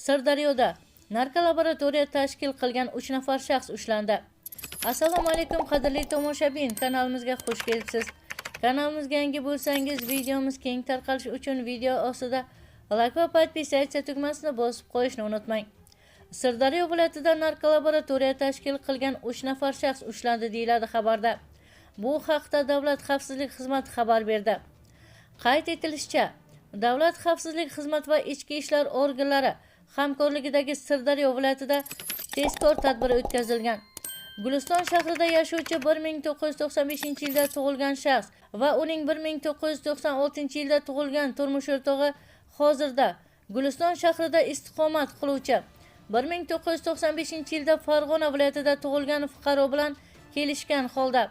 Sirdaryoda narkolaboratoriya tashkil qilgan 3 nafar shaxs ushlandi. Assalomu alaykum qadrli tomoshabin, kanalimizga xush kelibsiz. Kanalimizga yangi bo'lsangiz, videomiz keng tarqalishi uchun video ostida like va podpisatsiya tugmasini bosib qo'yishni unutmang. Sirdaryo viloyatida narkolaboratoriya tashkil qilgan 3 nafar shaxs ushlandi deyiladi xabarda. Bu haqda Davlat xavfsizlik xizmati xabar berdi. Qayd etilishicha, Davlat xavfsizlik xizmati va ichki ishlar organlari hamkorligidagi Sirdaryo viloyatida tezkor tadbir o'tkazilgan. Guliston shahrida yashovchi 1995-yilda tug'ilgan shaxs va uning 1996-yilda tug'ilgan turmush o'rtog'i hozirda Guliston shahrida istiqomat qiluvchi 1995-yilda Farg'ona viloyatida tug'ilgan fuqaro bilan kelishgan holda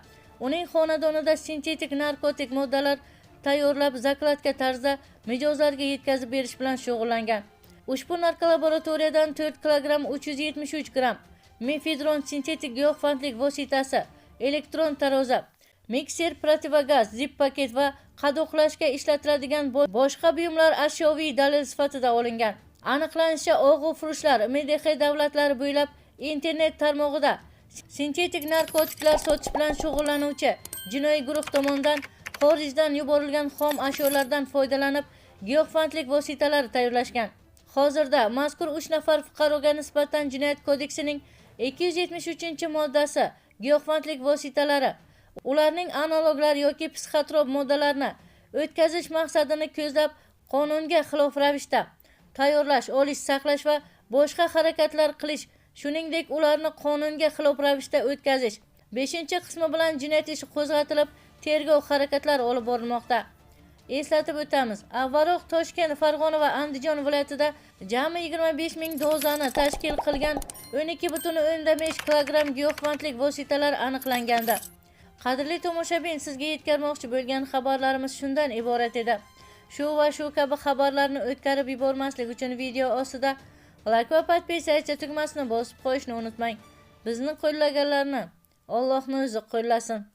uning xonadonida sintetik narkotik moddalar tayyorlab zakladka tarzda mijozlarga yetkazib berish bilan shug'ullangan. Ushbu narkolaboratoriyadan 4 kilogramm 373 gramm mefedron sintetik giyohvandlik vositasi, elektron tarozi, mikser, protivogaz, zip paket va qadoqlashga ishlatiladigan boshqa buyumlar ashyoviy dalil sifatida olingan. Aniqlanishicha, o'g'il-furushlar MDH davlatlari bo'ylab internet tarmog'ida sintetik narkotiklar sotish bilan shug'ullanuvchi jinoiy guruh tomonidan xorijdan yuborilgan xom ashyolardan foydalanib giyohvandlik vositalari tayyorlashgan. Hozirda mazkur 3 nafar fuqaroga nisbatan Jinoyat kodeksining 273-moddasi giyohvandlik vositalari, ularning analoglari yoki psixotrop moddalarni o'tkazish maqsadini ko'zlab qonunga xilof ravishda tayyorlash, olish, saqlash va boshqa harakatlar qilish, shuningdek ularni qonunga xilof ravishda o'tkazish 5-qismi bilan jinoyat ishi qo'zg'atilib, tergov harakatlari olib borilmoqda. Eslatib o'tamiz, avvalroq Toshkent, Farg'ona va Andijon viloyatida jami 25 ming dozani tashkil qilgan 12,5 kilogramm giyohvandlik vositalari aniqlangandi. Qadrli tomoshabin, sizga yetkazmoqchi bo'lgan xabarlarimiz shundan iborat edi. Shu va shu kabi xabarlarni o'tkazib yubormaslik uchun video ostida like va podpisatsiya tugmasini bosib qo'yishni unutmang. Bizni qo'llaganlarni Allohning o'zi qo'llasin.